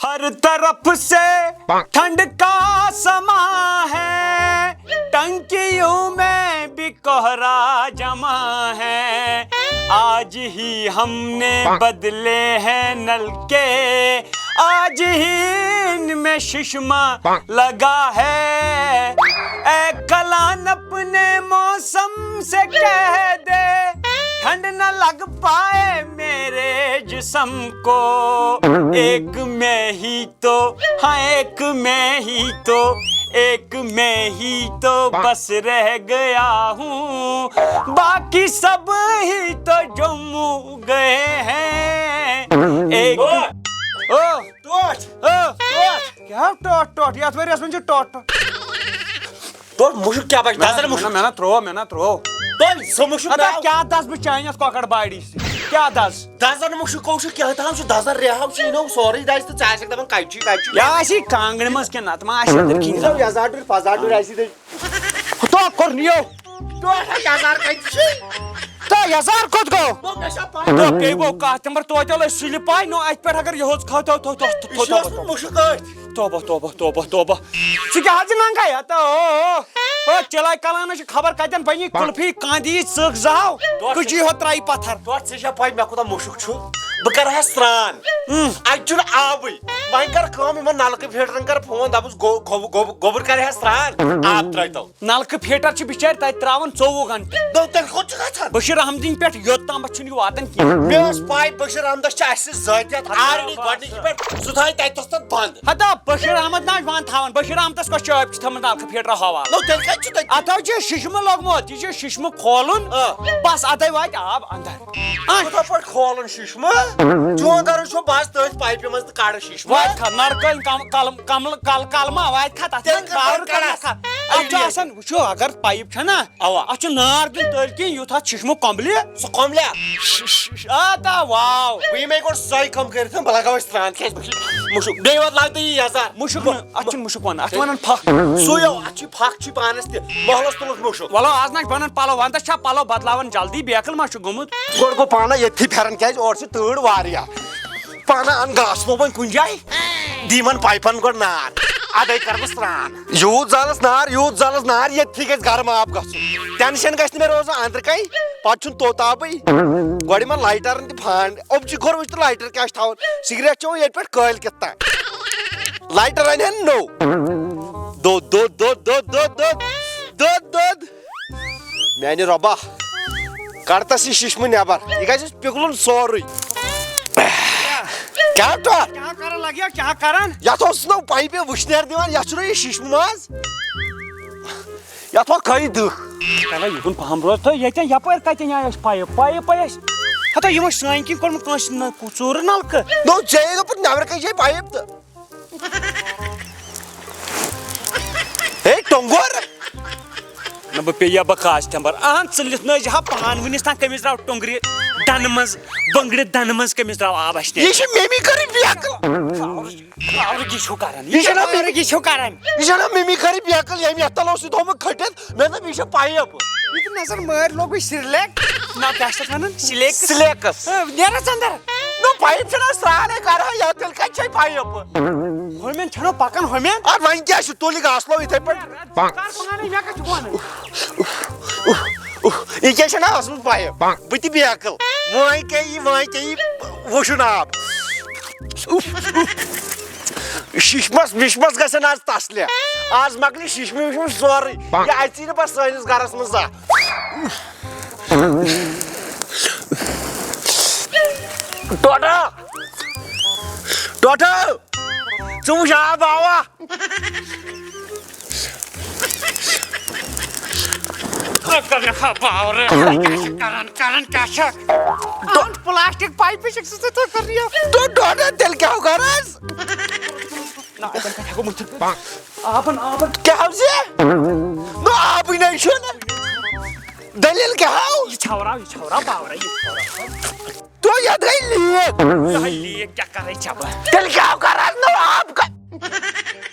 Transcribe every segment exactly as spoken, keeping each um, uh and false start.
ہر طرف سے ٹھنڈ کا سما ہے، ٹنکیوں میں بھی کوہرا جمع ہے۔ آج ہی ہم نے بدلے ہیں نلکے، آج ہی ان میں ششما لگا ہے۔ اے کلان، اپنے موسم سے کہہ دے، ٹھنڈ نہ لگ پائے میرے جسم کو۔ ایک میں ہی تو، ہاں، ایک میں ہی تو، ایک میں ہی تو بس رہ گیا ہوں، باقی سب ہی تو جموں گئے ہیں۔ ایک او، ٹوٹھ۔ او، ٹوٹھ۔ کیٛاہ ٹوٹھ، ٹوٹھ؟ یتھ ؤریس منٛز چھُ ٹوٹھ۔ ٹوٹھ مُشُک کیٛاہ بچہِ؟ دزن مُشُک۔ مےٚ نا ترٛوو، مےٚ نا ترٛوو۔ تۄہہِ سُہ مُشُک ادا ناو۔ کیٛاہ دَزٕ بہٕ چانہِ یَتھ کۄکر باڑی سۭتۍ؟ کیٛاہ دَزٕ؟ دزن مُشُک کوٚو چھُ؟ کیٛاہ تام چھُ دزن ریہو چھُ، یہِ نوٚو سورُے دزِ تہٕ ژٕ آسکھ دپان کتہِ چھُ یہِ، کتہِ چھُ یہِ؟ کیٛاہ آسہِ یہِ کانٛگرِ منٛز کِنہٕ نتہٕ ما آسہِ أنٛدٕرۍ کِنۍ؟ یہِ نوٚو یزار ڈُرۍ پزار ڈُرۍ آسہِ یہِ۔ تو کوٚر نِیو۔ تو یزار کتہِ چھُ؟ تو یزار کوٚت گوٚو؟ تو مےٚ چھا پاے۔ تو بیٚیہِ گوٚو کتھ، تِم توتہِ ٲسۍ سُلہِ پاے، نو اتہِ پٮ۪ٹھ اگر یِہُس کھاو تو تو تو یہِ چھُ اوسمُت مُشُک أتھۍ۔ توبہ، توبہ، توبہ، توبہ۔ ژٕ کیٛاہ حظ یہِ ننٛگے؟ ہتا، او، او، او، چِلے کلانس چھِ خبر کتٮ۪ن بنی کُلفی، کانٛدی، ژٕکھ زہو، کُجی ہو ترٛایہِ پتھر۔ توتہِ ژےٚ چھےٚ پَے مےٚ کوٗتاہ مُشُک چھُ؟ بہٕ کَرٕ ہا سرٛان۔ اَتہِ چھُنہٕ آبٕے۔ وۄنۍ کَر کٲم، یِمَن نَلکہٕ فیٖٹرَن کَر فون، دَپُس، گو-، گوٚبُر، گوٚبُر، گوٚبُر کَرِ ہا سرٛان، آب ترٛٲوتو۔ نَلکہٕ فیٖٹر چھِ بِچٲرۍ تَتہِ ترٛاوان ژوٚوُہ گھنٹہٕ۔ دوٚپ، تیٚلہِ کوٚت چھُ گژھان؟ بشیٖر احمدٕنۍ پٮ۪ٹھ یوٚت تامَتھ چھُنہٕ یہِ واتان کِہیٖنۍ۔ مےٚ ٲس پاے بشیر احمدس چھِ اَسہِ سۭتۍ یَتھ already گۄڈٕنِچ پٮ۪ٹھ سُہ تھایہِ تَتہِ تھَس تَتھ بنٛد۔ ہتا بشیر احمد نہ چھُ وۄنۍ تھاوان، بشیر احمدس کۄس چٲبۍ چھِ تھٲومٕژ نلکہٕ فیٖٹرٕ حوالہٕ؟ نو تیٚلہِ کَتہِ چھُ تَتہِ؟ اَتھ حظ چھُ شِشمہٕ لوٚگمُت، یہِ چھُ شِشمہٕ کھولُن، آ۔ بس اَدَے واتہِ آب اَندَر۔ آ۔ کوٗتاہ پٲٹھۍ کھولُن شِشمہٕ؟ چون دَرُن چھُ بس تٔتھۍ پایپہِ منٛز تہٕ کَڑٕ شِشمہٕ۔ واتہِ کھا نَرکٲلۍ کم-، کلم-، کملہٕ-، کل-، کلمہٕ واتہِ کھا تَتھ تیٚلہِ منٛز کَتہِ پاورٕ پٮ۪ٹھ کَڑٕ کَڑکھ؟ کھا؟ اَتھ چھُ آسان، وٕچھِو، اگر پایپ چھَنہ، اَوا۔ اَتھ چھُ نار دیُن تٔلۍ کِنۍ، یُتھ اَتھ شِشمہٕ کۄمبلہِ۔ سُہ کۄمبلیا؟ شِش، شِش، آ، تا، واو۔ بہٕ یِمے گۄڈٕ سۄے کٲم کٔرِتھ، بہٕ لگاوٕ اَسہِ ترٛان، کیٛازِ بہٕ چھُس مُشُک۔ بیٚیہِ وَتھ لاگہٕ تہٕ یہِ یَزار۔ مُشُک نہٕ، اَتھ چھُنہٕ مُشُک وَنان، اَتھ چھِ وَنان پھَکھ۔ سُے یو، اَتھ چھِ پھَکھ چھِ پانَس تہِ، محلَس تُلُکھ مُشُک۔ وَلو، آز نہ چھِ بَنان پَلو، وَندَس چھا پَلو بدلاوان جلدی، بیکٕل ما چھُ گوٚمُت؟ گۄڈٕ گوٚو پانَے ییٚتھی پھٮ۪رَن، کیٛازِ اورٕ چھِ تۭر واریاہ۔ پانہٕ اَن گاسہٕ لوٚبَن کُنہِ جایہِ، دِ یِمَن پایپَن گۄڈٕ نار، اَدَے کَرٕ بہٕ سرٛان۔ یوٗت زالَس نار، یوٗت زالَس نار، ییٚتھی گژھِ گرم آب گژھُن۔ ٹینشن گژھِ نہٕ مےٚ روزُن أنٛدرٕ کَنہِ، پَتہٕ چھُنہٕ توٚت آبٕے۔ گۄڈٕ یِمَن لایٹَرَن تہِ فان، اوٚبجہِ کھوٚر وٕچھ تہٕ لایٹَر کیٛاہ چھِ تھاوان۔ سِگریٹ چٮ۪وو ییٚتہِ پٮ۪ٹھ کٲلۍ کٮ۪تھ تام۔ لایٹَر اَنہِ ہَن نوٚو۔ دۄد، دۄد، دۄد، دۄد، دۄد، دۄد، دۄد، دۄد۔ میانہِ رۄبا، کڑتس یہِ ششمہٕ نٮ۪بر، یہِ گژھِ پِگلُن سورُے۔ کیٛاہ ٹۄپھ؟ کیٛاہ کران لگیا، کیٛاہ کران؟ یتھ اوس نہٕ پایپہِ وٕشنیر دِوان، یتھ چھُنہٕ یہِ ششمہٕ منٛز؟ یتھ وۄنۍ کھٲیِو دٕہ۔ چلو یہِ کُن پہم روز تہٕ ییٚتٮ۪ن یپٲرۍ کتٮ۪ن آیہِ اَسہِ پایپ؟ پایپ آیہِ اَسہِ۔ ہتا یِمو سٲنۍ کِنۍ کوٚرمُت کٲنٛسہِ نہ-، ژوٗرٕ نلکہٕ۔ نو ژےٚ ییٚلہِ دوٚپُتھ نٮ۪برٕ کَنہِ چھے پایپ تہٕ۔ ہے، ٹۄنٛگُر! نہ، بہٕ پیٚیہِ یا بہٕ کھاس تھٮ۪مبر۔ اہن، ژٕ لِتھ نٲوۍ زِ ہا پان وٕنِس تام کٔمِس درٛاو ٹۄنٛگرِ دَنہٕ منٛز، بٔنٛگرِ دَنہٕ منٛز کٔمِس درٛاو آب اَسہِ نِش۔ یہِ چھِ مِمِکری بیکل۔ یہِ چھُنہ مِمِکری بیکل، ییٚمۍ یَتھ تَل اوس یہِ تھوٚومُت کھٔٹِتھ۔ مےٚ دوٚپ، یہِ چھِ پایپ۔ یہِ تہِ نظر مٲرۍ لوگُے سِرلیک۔ نہ، کیٛاہ چھِ تَتھ وَنان؟ سِلیکٕس۔ سِلیکٕس۔ اے، نیرٕ ژٕ اَندَر۔ نو، پایپ چھَنہ سرٛانٕے کَران، یَتھ تیٚلہِ کَتہِ چھے پایپ؟ ہُمٮ۪ن چھَنو پَکان، ہُمٮ۪ن۔ اَدٕ وۄنۍ کیٛاہ چھُ، تُلہِ گاسہٕ لو یِتھَے پٲٹھۍ۔ کر پانے، مےٚ کتھ چھُکھ ونان؟ یہِ کیٛاہ چھَنہ ٲسمٕژ پایپ؟ بہٕ تہِ بیکل۔ وۄنۍ کیٛاہ یی، وۄنۍ کیٛاہ یی، وُشُن آب۔ ششمس وشمس گژھن آز تسلہِ۔ آز مۄکلہِ ششمہٕ وشمہٕ سورُے۔ یہِ اژی نہٕ پتہٕ سٲنِس گرس منٛز زانٛہہ۔ ٹوٹھو! ٹوٹھو! ژٕ وٕچھ آب آوا؟ کر رکھا باور۔ کیٛاہ چھِ کران، کران کیٛاہ چھِ؟ اَتھ پلاسٹک پایپہِ چھکھ ژٕ تِتھَے کٔنۍ یہِ۔ تو ڈوڈا تیٚلہِ کیٛاہ ہو کرس؟ نہ، اَتٮ۪ن کَتہِ ہٮ۪کو مٔتھِتھ؟ آبَن، آبَن۔ کیٛاہ ہو زِ؟ نو آبٕے نَے چھُنہٕ۔ دٔلیٖل کیٛاہ ہو؟ یہِ چھَوراو، یہِ چھَوراو باورَے، یہِ چھَوراو۔ تو یتھ گٔے لیٖک۔ یہِ ہاے لیٖک کیٛاہ کرے ژےٚ بہٕ؟ تیٚلہِ کیٛاہ کرٕ؟ نو آب کا-،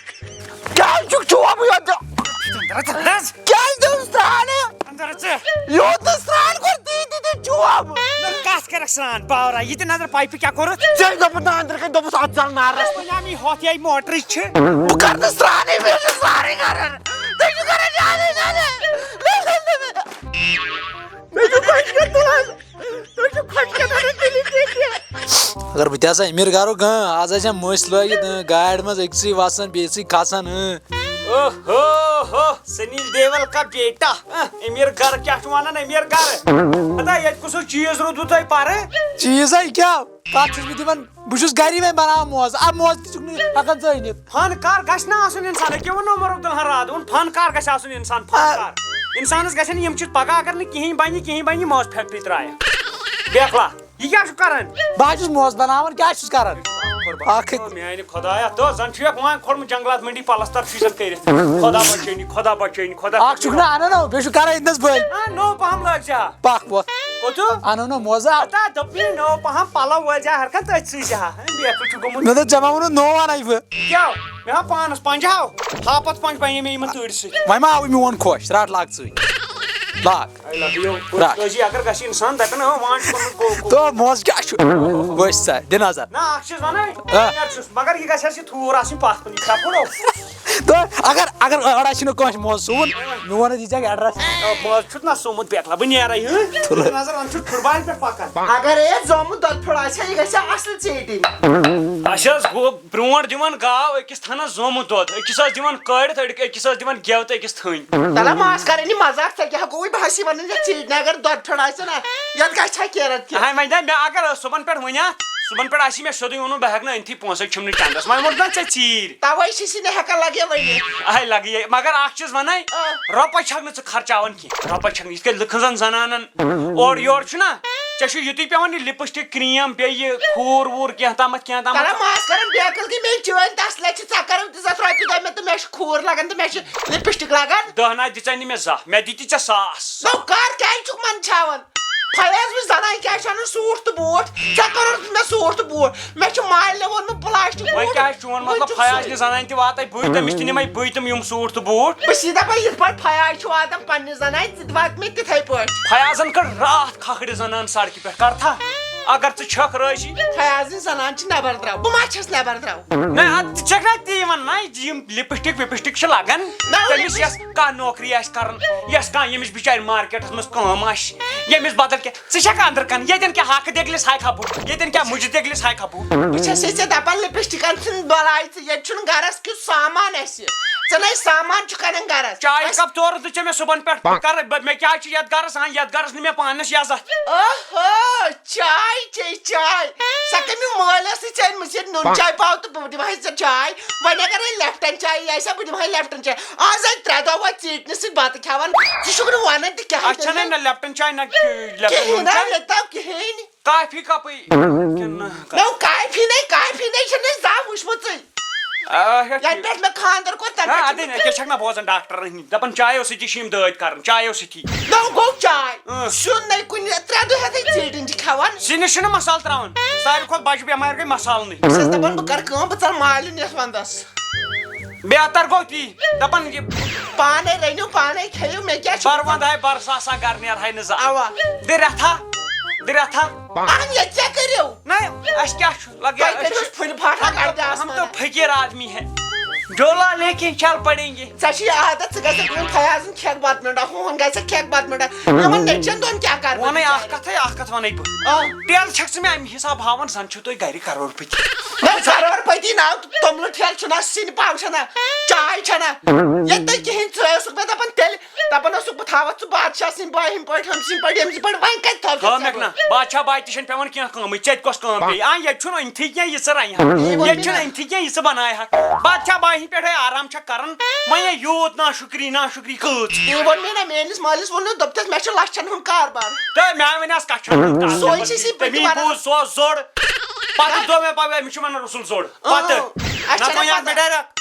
کیٛاہ چھُکھ چوب یوت؟ ژٕ اندر ژٕ اندر ژٕ۔ کیٛازِ دیُن سرٛانہٕ؟ اندر ژٕ۔ یوت نہٕ سرٛان کوٚر تی تہِ دیُن چوب۔ نہ کتھ کرکھ سران باورا، یہِ تہِ نظر پایپہِ کیٛاہ کوٚرُتھ؟ ژےٚ دوٚپُتھ نا أنٛدرٕ کَنۍ، دوٚپُتھ اَتھ زَل نارَس۔ وۄنۍ آو مےٚ یہِ ہوٚتھ یہِ موٹرٕچ چھِ۔ بہٕ کَرٕ نہٕ سرٛانٕے، مےٚ چھُ سارٕے کَرُن۔ ژےٚ چھُ کَران زیادَے زیادٕ۔ مےٚ چھُ خۄش کَران تُلان۔ تُہۍ چھِو خۄش کَران تُلِتھ ییٚتہِ۔ اگر بہٕ تہِ آسہٕ أمیٖر گَرُک، اۭں، آز آسہِ ہا مٔسۍ لٲگِتھ، اۭں، گاڑِ منٛز أکسٕے وَسان، بیٚیِسٕے کھَسان، اۭں۔ اوہ ہو ہو، سنیل دیول کا بیٹا۔ اہ، امیر گھر کیا چھُ ونان، امیر گھر؟ ہتا، ییٚتہِ کُس ہیوٗ چیٖز روٗدوٕ تۄہہِ پرٕ؟ چیٖز ہا کیٛاہ؟ تَتھ چھُس بہٕ دِوان، بہٕ چھُس گری وۄنۍ بناوان موزٕ۔ آ، موزٕ تہِ چھُکھ نہٕ ہٮ۪کان ژٲنِتھ۔ فنکار گژھِ نہ آسُن انسان، أکیٛاہ ووٚن عمر عبدالحق راتھ، ووٚن فنکار گژھِ آسُن انسان، فنکار۔ انسانس گژھن یِم چیٖز پگاہ اگر نہٕ کِہیٖنۍ بنہِ، کِہیٖنۍ بنہِ، یہِ موزٕ فیکٹری ترٛایہِ۔ بیکلا۔ یہِ کیٛاہ چھُ کران؟ بہٕ ہا چھُس موزٕ بناون، کیٛاہ چھُس کران؟ اکھ۔ او میانہِ خدایا، تو زن چھُ یکھ وان کھوٚرمُت جنگلات منڈی پلستر چھُ زن کٔرِتھ۔ خدا بچٲنی، خدا بچٲنی، خدا اکھ چھُکھ نہٕ انان، بیٚیہِ چھُکھ کران أتنس بٔلۍ۔ آ، نوٚو پہم لٲگۍ زِ ہا۔ پکھ وۄتھ۔ کوٚتُو؟ انو نہٕ موزٕ۔ اتا دوٚپُے نوٚو پہم پلو وٲلۍ زِ ہا، ہر کانٛہہ تٔتھۍ سۭتۍ زِ ہا۔ ہہ، بیکھٕ چھُ گوٚمُت۔ مےٚ دوٚپ ژےٚ ما ووٚنُتھ نوٚو انے بہٕ؟ کیٛاہ؟ مےٚ ہا پانس پنٛجاہ ہو، ہاپت پنٛج بنے مےٚ یِمن تۭرِ سۭتۍ۔ وۄنۍ ما آوُے میون خۄش، رٹ لاگ ژٕے۔ لاگ۔ اے لگیو، رٹھ۔ کٲشی اگر گژھِ انسان دپن، ہاں، وان چھُ پنُن کو-، کو-۔ تو موز کیٛاہ چھُ؟ وٕچھ سا، دِ نظر۔ نہ، اکھ چیٖز ونے، آ۔ یار چھُس، مگر یہِ گژھِ اَسہِ یہِ تھوٗر آسٕنۍ پتھ کُن، یہِ چھا پھُڑو؟ تو اگر، اگر اڑا چھُنہٕ کٲنٛسہِ موز سُوُن، میون یہِ ژےٚ ایڈرس۔ آ، موز چھُتھ نہ سومُت بیکلا، بہٕ نیرے، ہٕنٛہ؟ تُلہٕ۔ دِ نظر، وۄنۍ چھُ فُٹ بالہِ پٮ۪ٹھ پکان۔ اگر ہے زومُت دۄد پھیوٚر آسہِ ہا، یہِ گژھِ ہا اصل ژیٹِنۍ۔ اَسہِ حظ گوٚو برونٛٹھ دِوان گاو أکِس تھنس زومُت دۄد، أکِس ٲس دِوان کٔڑِتھ، أڑ-، أکِس ٲس دِوان گٮ۪و تہٕ أکِس تھٔنۍ۔ تَلہ ماس کَرٕنۍ یہِ مزاق، ژےٚ کیٛاہ گوٚوُے؟ بہٕ ہَسا وَنان یَتھ ژیٖرۍ نہٕ، اگر دۄد پھیوٚر آسہِ نا، یَتھ گژھِ ہا کیرَت کینٛہہ۔ اَہَے، وۄنۍ دَپہِ مےٚ اگر صُبحن پٮ۪ٹھ وَنہِ ہا، صُبحن پٮ۪ٹھ آسی مےٚ سیوٚدُے ووٚنمُت، بہٕ ہٮ۪کہٕ نہٕ أنتھٕے، پونٛسَے چھُم نہٕ چَندَس۔ وۄنۍ ووٚن نا ژےٚ ژیٖرۍ۔ تَوَے چھِ سی نہٕ ہٮ۪کان لَگے ؤنِتھ۔ اَہَے لَگے، مگر اَکھ چیٖز وَنَے، آ۔ رۄپَے چھَکھ نہٕ ژٕ خرچاوان کینٛہہ، رۄپَے چھَکھ نہٕ، یِتھ کٔنۍ لُکَن زَن زَنانَن اورٕ یورٕ چھُنہ، ژےٚ چھُ یُتُے پٮ۪وان یہِ لِپسٹِک، کرٛیٖم، بیٚیہِ یہِ کھوٗر ووٗر کینٛہہ تامَتھ، کینٛہہ تامَتھ۔ کَران ماس کَران بیکٕل گٔے مےٚ چٲنۍ تَس لَچھِ، ژےٚ کَرَن دِژَتھ رۄپیہِ دَہ مےٚ تہٕ مےٚ چھِ کھوٗر لَگان تہٕ مےٚ چھِ لِپسٹِک لَگان۔ دَہ نہ دِژے نہٕ مےٚ زانٛہہ، مےٚ دِتی ژےٚ ساس۔ نو کَر کیٛازِ چھُکھ منٛدچھاوان؟ فیاض وٕچھ زَنان کیٛاہ چھِ اَنان سوٗٹ تہٕ بوٗٹھ، ژےٚ کوٚرُتھ مےٚ سوٗٹ تہٕ بوٗٹھ، مےٚ چھُ مالنہِ ووٚنمُت پلاسٹِک وۄنۍ بوٗٹھ۔ کیٛاہ چھُ چون مطلب؟ وۄنۍ چھُ فیاض سُے۔ نہِ زَنانہِ تہِ واتَے بٕے، تٔمِس تہِ نِمَے بٕے تِم یِم سوٗٹ تہٕ بوٗٹھ۔ بہٕ چھِسے دَپان یِتھ پٲٹھۍ فیاض چھُ واتان پنٛنہِ زَنانہِ، ژٕ تہِ وات مےٚ تِتھَے پٲٹھۍ۔ فیاضن کٔڑ راتھ کھکھرِ زنان سڑکہِ پٮ۪ٹھ، کَرتھا؟ اگر ژٕ چھَکھ رٲضی۔ فیاضٕنۍ زنان چھِ نٮ۪بر درٛاو، بہٕ ما چھَس نٮ۪بر درٛاو؟ نہ، اَدٕ ژٕ چھَکھ نہ تی وَنان، نہ، یِم لِپسٹِک وِپسٹِک چھِ لَگان۔ نہ، تٔمِس لِپس- یَس کانٛہہ نوکری آسہِ کَرُن، یَس کانٛہہ ییٚمِس بِچارِ مارکیٹَس منٛز کٲم آسہِ، ییٚمِس بدل کینٛہہ، ژٕ چھَکھ أنٛدرٕ کَنہِ، ییٚتٮ۪ن کیٛاہ ہاکہٕ دٮ۪گلِس ہاکہٕ ہا بہٕ، ییٚتٮ۪ن کیٛاہ مُجہِ دٮ۪گلِس ہاکہٕ ہا بہٕ؟ بہٕ چھَسے ژےٚ دَپان لِپسٹِکَن چھِنہٕ بَلاے ژٕ، ییٚتہِ چھُنہٕ گَرَس کیُتھ سامان اَسہِ۔ ژٕ نَے سامان چھُکھ اَنان گَرَس۔ چایہِ اَسہِ کَپ تورٕ دِژ ژےٚ مےٚ صُبحن پٮ۪ٹھ۔ بہٕ کَرٕ، بہٕ، مےٚ کیٛاہ چھُ یَتھ گَرَس؟ اَن یَتھ گَرَس نہٕ مےٚ پانَس عزت۔ اوہو، چاے چے چاے۔ سۄ کٔمِو مٲلۍ ٲسٕے ژےٚ أنمٕژ ییٚتہِ نُن چاے پاو تہٕ بہٕ دِمہٕ ہَے ژےٚ چاے۔ وۄنۍ اگر ہے لیپٹن چاے آسہِ ہا، بہٕ دِمہٕ ہَے لیپٹن چاے۔ آز آے ترٛےٚ دۄہ وۄنۍ ژیٖٹنہِ سۭتۍ بَتہٕ کھٮ۪وان۔ ژٕ چھُکھ نہٕ وَنان تہِ کیٛاہ اَسہِ چھَنہٕ نہ لیپٹن چاے نہ، ٲ، لیپٹن کِہیٖنۍ نُن نہ، چاے۔ مےٚ تاو کِہیٖنۍ۔ کافی کَپٕے کِنہٕ نہ؟ نو، کافی نے، کافی نے چھَنہٕ أسۍ زانٛہہ وٕچھمٕژٕے۔ آ، ہیٚتھ یَنہٕ یہِ۔ پٮ۪ٹھ مےٚ خانٛدر کوٚر، تَنہٕ ہا، پٮ۪ٹھ اَدٕ چھَنہٕ نے، ژےٚ چھَکھ نہ بوزان ڈاکٹرَن ہِنٛدۍ؟ دَپان چایو سۭتی چھِ یِم دٲدۍ کَران، چایو سۭتی۔ نو گوٚو چاے۔ اۭں۔ سیُن نے کُنہِ، ترٛےٚ دۄہ ہٮ۪تھٕے ژیٖٹِنۍ چھِ کھٮ۪وان۔ سِنِس چھُنہٕ مصالہٕ ترٛاوان۔ ساروی کھۄتہٕ بَجہِ بٮ۪مٲرۍ گٔے مصالہٕ نٕے۔ بہٕ چھَس دَپان، بہٕ کَرٕ کٲم، بہٕ ژَلہٕ مالیُن یَتھ وَنٛدَس۔ بہتر گوٚو تی، دَپان یہِ۔ پانَے رٔنِو، پانَے کھیٚیِو، مےٚ کیٛاہ چھُ؟ بَروَنٛد ہاے بَرسا سا گَرٕ نیرٕ ہاے نہٕ زانٛہہ۔ اَوا۔ دِ رَتھا، دِ رَتھا۔ اَہَن ییٚتہِ کیٛاہ کٔرِو؟ نہ، اَسہِ کیٛاہ چھُ؟ لگے تۄہہِ أسۍ کٔرِو چھِ، پھُلہِ پھاٹھا ہم تو، کَرنہِ ہم تو آسمانَس۔ فقیر آدمی ہے۔ ڈولا لے کے چل پڑیں گے۔ ژےٚ چھُے عادت، ژٕ گژھکھ وۄنۍ فیاضُن کھٮ۪کھ بَتہٕ مِنٛڈا، ہُہُن گژھکھ کھٮ۪کھ بَتہٕ مِنٛڈا۔ یِمَن نیٚچوٮ۪ن دۄن کیٛاہ کَرٕ بہٕ وَنَے بِچارٮ۪ن؟ اَکھ کَتھَے، اَکھ کَتھ وَنَے بہٕ۔ آ۔ تیٚلہِ چھَکھ ژٕ مےٚ اَمہِ حِساب ہاوان، زَن چھُو تُہۍ گَرِ کَرور پٔتی۔ ہے، کَرور پٔتی ناو، توٚملہٕ ٹھیلہٕ چھُنہ، سِنۍ پاو چھَنہ، چاے چھَنہ۔ ییٚلہِ تۄہہِ کِہیٖنۍ ژٕ ٲسٕکھ مےٚ دَپان تیٚلہِ، دَپان اوسُکھ، بہٕ تھاوَتھ ژٕ بادشاہ سٕنٛدۍ بایہِ ہٕنٛدۍ پٲٹھۍ، ہُمہِ سٕنٛدۍ پٲٹھۍ، ییٚمہِ سٕنٛدۍ پٲٹھۍ، وۄنۍ کَتہِ تھاوٕ ژےٚ کٲمٮ۪کھ نہ، ژےٚ؟ بادشاہ باے تہِ چھَنہٕ پٮ۪وان کینٛہہ کٲمٕے، ژےٚ تہِ کۄس کٲم پیٚیہِ؟ آ، ییٚتہِ چھُنہٕ أنتھٕے کینٛہہ یہِ ژٕ رَنہِ ہا۔ یہِ ووٚن ییٚتہِ مےٚ چھُنہٕ نا۔ أنتھٕے کینٛہہ یہِ ژٕ بَناے ہَکھ۔ بادشاہ باے ہٕنٛدۍ پٮ۪ٹھَے آرام چھَکھ کَران، وۄنۍ ہے یوٗت ناشُکری، ناشُکری کۭژ۔ یہِ ووٚن مےٚ نا، میٛٲنِس مٲلِس ووٚن مےٚ، دوٚپتَس، مےٚ چھُ لَچھَن ہُنٛد کاربار۔ تہٕ مےٚ وَنہِ آز کَتھ چھَنہٕ کَتھ۔ سُے چھِ سی بہٕ تہِ تٔمی وَنان۔ بوٗز سُہ اوس زوٚڑ۔ پَتہٕ دوٚپ مےٚ، پَتہٕ أمِس چھُ وَنان رسول زوٚڑ۔ پَتہٕ اۭں، اَسہِ نَتہٕ چھَنہٕ وۄنۍ یَتھ پَتہ۔ مےٚ ڈایریکٹ۔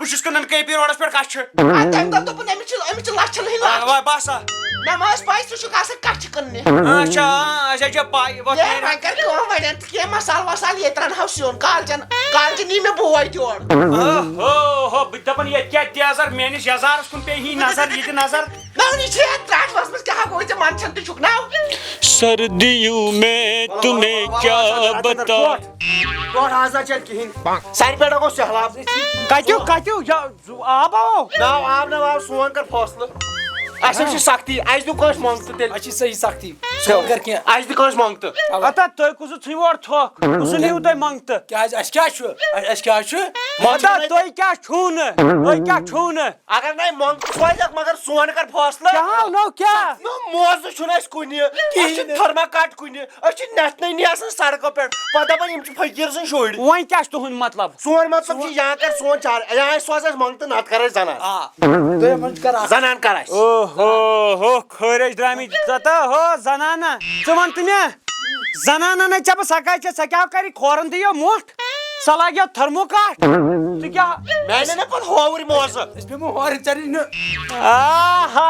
بہٕ چھُس کٕنان کے پی روڈَس پٮ۪ٹھ کَچھِ۔ آ، تَمہِ دۄہ دوٚپُن، أمِس چھِ، أمِس چھِ لَچھَن ہٕنٛدۍ آ، لَچھ۔ وۄنۍ باسا۔ مےٚ ما ٲس پَے ژٕ چھُکھ آسان کَچھِ کٕننہِ۔ اچھا، آ، اَسہِ حظ چھےٚ پَے، وۄنۍ ہے، کَرِ۔ وۄنۍ کَر کٲم، وۄنۍ اَن تہٕ کینٛہہ مصالہٕ وصالہٕ، ییٚتہِ رَنہٕ ہاو سیُن۔ کالچَن، کالچَن یی مےٚ بوے تہِ اورٕ۔ اوہ، ہو، ہو، بہٕ تہِ دَپان، ییٚتہِ کیٛاہ تیزر، میٲنِس یزارس کُن پیٚیہِ ہی نظر، یہِ تہِ نظر۔ ناونی چھِ یتھ درٛاٹھوَس منٛز کیٛاہ گوٚو ژےٚ منٛدچھان تہِ چھُکھ ناو؟ سردیوں میں تمہیں کیا بتاؤں۔ ٹوٹھ آز نہ چلہِ کِہیٖنۍ۔ سانہِ پٮ۪ٹھ گوٚو سہلاب۔ کتیُک کتیُک یہِ آب آو؟ ناو آب نہ آو سون کر فٲصلہٕ۔ اَسہِ حظ چھِ سختی، اَسہِ دیُو کٲنٛسہِ منٛگتہٕ تیٚلہِ۔ اَسہِ چھِ صحیح سختی، سون کر کینٛہہ۔ اَسہِ دیُو کٲنٛسہِ منٛگتہٕ۔ ہتا تُہۍ کُس چھِو یورٕ تھوٚکھ؟ کُس نیوٗ تۄہہِ منٛگتہٕ؟ کیٛازِ اَسہِ کیٛاہ چھُ؟ اَسہِ اَسہِ کیٛاہ چھُ؟ ہتا تُہۍ کیٛاہ چھُو نہٕ؟ تُہۍ کیٛاہ چھُو نہٕ؟ اگر نَے منٛگتہٕ سوزکھ مگر سون کر فٲصلہٕ۔ کیٛاہ ہو نو کیٛاہ؟ نہٕ موزٕ چھُنہٕ اَسہِ کُنہِ، اَسہِ چھُ تھٔرماکاٹ کُنہِ، أسۍ چھِ نٮ۪تھ نٔنی آسان سڑکو پٮ۪ٹھ، پتہٕ دپان یِم چھِ فقیٖر سٕنٛدۍ شُرۍ۔ وۄنۍ کیٛاہ چھُ تُہُنٛد مطلب؟ سون مطلب چھُ یا کر سون چار، یا اَسہِ سوز اَسہِ منٛگتہٕ، نتہٕ کر اَسہِ زنان۔ آ تُہۍ یِمن چھِ کران۔ زنان کر اَسہِ۔ اوہو ہو خٲرج درٛامٕتۍ ژٕ تہٕ ہو زنانہ۔ ژٕ وَن تہٕ مےٚ، زنانہ نے ژےٚ بہٕ سۄ کَتہِ چھےٚ، ژےٚ کیٛاہ کَرِ کھورَن تہِ یہِ مۄٹھ؟ سۄ لاگہِ یَتھ تھٔرموکاٹ۔ ژٕ کیٛاہ؟ میانہِ نہ پتہٕ ہووٕرۍ موزٕ۔ أسۍ بیٚہمو ہورٕ ژَرِ نہٕ۔ آہا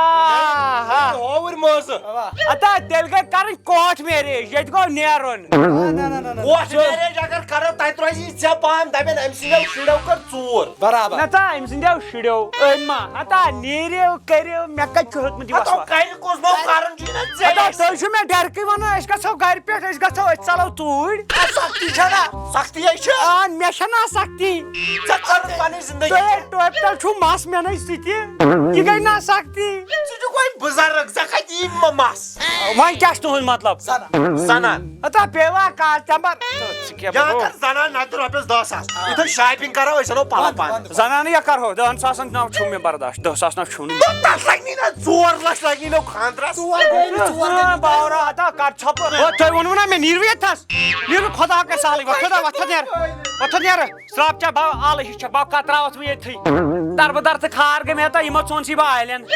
ہا۔ ہووٕرۍ موزٕ۔ اتا تیٚلہِ گٔے کَرٕنۍ کورٹ میریج، ییٚتہِ گوٚو نیرُن۔ نہ نہ نہ نہ۔ کورٹ میریج اگر کرو، تتہِ روزِ یہِ ژےٚ پان، دپن أمۍ سٕنٛدیو شُرٮ۪و کٔر ژوٗر۔ برابر۔ نتا أمۍ سٕنٛدیو شُرٮ۪و، أمۍ ما، نتا نیرِو کٔرِو، مےٚ کتہِ چھُ ہیوٚتمُت یہِ پتہٕ وسواس؟ کَرِ کُس نوٚو کرُن چھُ یہِ نہ ژےٚ ہتا اَسہِ۔ تُہۍ چھِو مےٚ ڈرکٕے ونان، أسۍ گژھو گرِ پٮ۪ٹھ، أسۍ گژھو، أسۍ ژلو توٗرۍ۔ آ، مےٚ چھےٚ نا سختی۔ ژےٚ کٔرٕتھ پنٕنۍ زندگی۔ تُہۍ ٹوپہِ تل چھُو مس مےٚ نَے سۭتہِ۔ یہِ گٔے نا سختی۔ ژٕ چھُکھ وۄنۍ بُزرگ، ژےٚ کتہِ یی مہ مس؟ وۄنۍ کیٛاہ چھُ تُہُنٛد مطلب؟ زنان۔ ہتا پیوا کال تمبر۔ ژٕ کیٛاہ یا بگو؟ کر زنان نتہٕ رۄپیس دہ ساس۔ یُتھُے شاپنگ کرو، أسۍ انو پلو پانہٕ۔ زنانہٕ یا کرہو، دہن ساسن ناو چھُو مےٚ برداش، دہ ساس ناو چھُو نہٕ۔ تتھ لگہِ نہٕ نہ ژور لچھ لگہِ نہٕ خاندرس۔ ژور گٔے نہٕ، ژور گٔے نہٕ۔ باورا ہتا کر ژھۄپہٕ۔ ہو، تُہۍ ووٚنوٕ نا مےٚ نیٖرِو ییٚتہِ تھس۔ نیٖرِو خۄدا کس حالٕے، وۄتھ خۄدا، وۄتھ نیرٕ۔ وۄتھ نیرٕ۔ سرٛاپ چا باو آلہٕ ہِش چھا، باو کتراوتھ وۄنۍ ییٚتھٕے۔ دربہٕ در تہٕ خار گٔے مےٚ ہتا، یِمو ژھُن سی بہٕ آیلینڈ۔